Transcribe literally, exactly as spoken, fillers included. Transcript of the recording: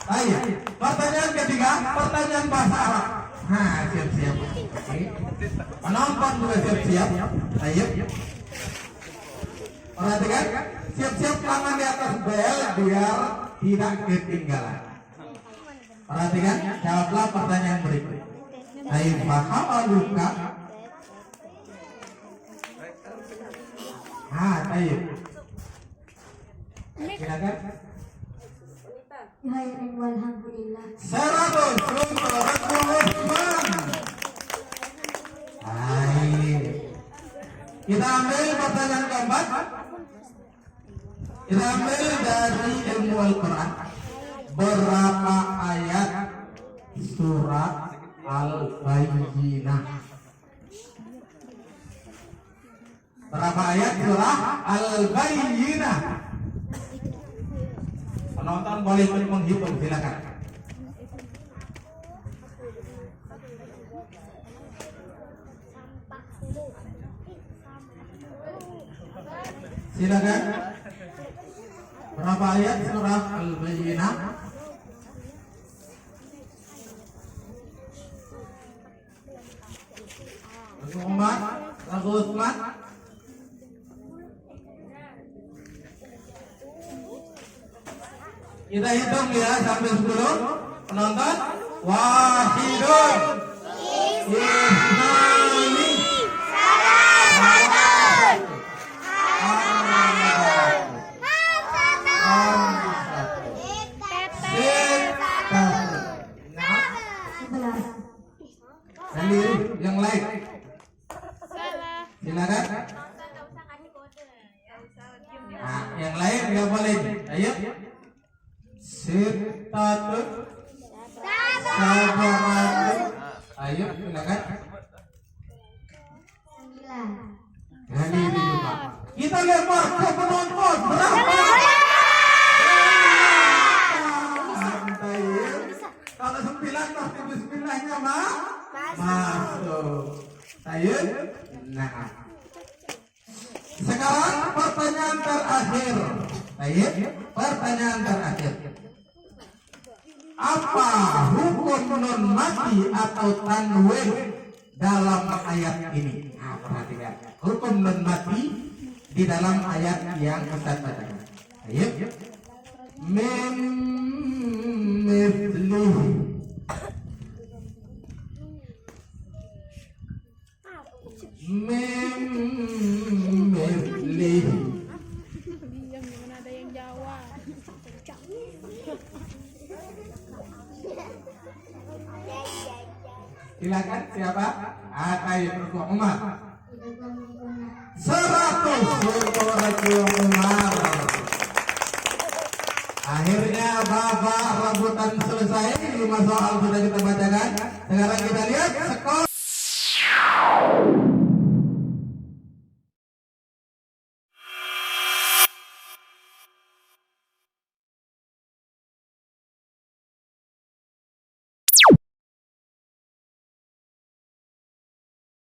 Baik, pertanyaan ketiga, pertanyaan bahasa Arab. Nah, siap-siap. Oke. Penonton juga siap-siap. Ayo. Perhatikan, siap-siap tangan di atas bel biar tidak ketinggalan. Perhatikan, jawablah pertanyaan berikut. Kaifa haluka? Ah, tayyib. Silakan. Hai, alhamdulillah. Seratus untuk Ratu Usman. Hai. Kita ambil pertanyaan keempat. Kita ambil dari ilmu Al-Quran. Berapa ayat surah Al-Bayyinah? Berapa ayat surah Al-Bayyinah? Penonton boleh ikut menghitung, silakan. Silakan. Berapa ayat surah Al-Bayyinah? Lagu Umar, lagu Usman. Kita hitung ya sampai sepuluh. Penonton, wahidun, isnani, salasatun, arba'un, khamsatun, sittatun. Nah, Sebelas. Sendiri, yang lain. Silakan. Nah, yang lain nggak boleh. Ayo. Sittatun. Sabaratun. Ayo, silakan. Sembilan. Sendiri juga. Kita lempar ke penonton. Berapa? Santai. Kalau sembilan pasti bismillahnya ma masuk. Tayyib. Nah. Sekarang pertanyaan terakhir. Tayyib. Pertanyaan terakhir. Apa hukum nun mati atau tanwin dalam ayat ini? Nah, perhatikan. Hukum nun mati di dalam ayat yang Ustaz bacakan. Ayo. Mim mislih. Mim mislih. Diam, gimana ada yang jawab? Silakan, siapa? Ah, ayo, Rasulullah Umar. Seratus untuk Rasulullah Umar. Akhirnya babak rebutan selesai. Lima soal sudah kita bacakan. Sekarang kita lihat skor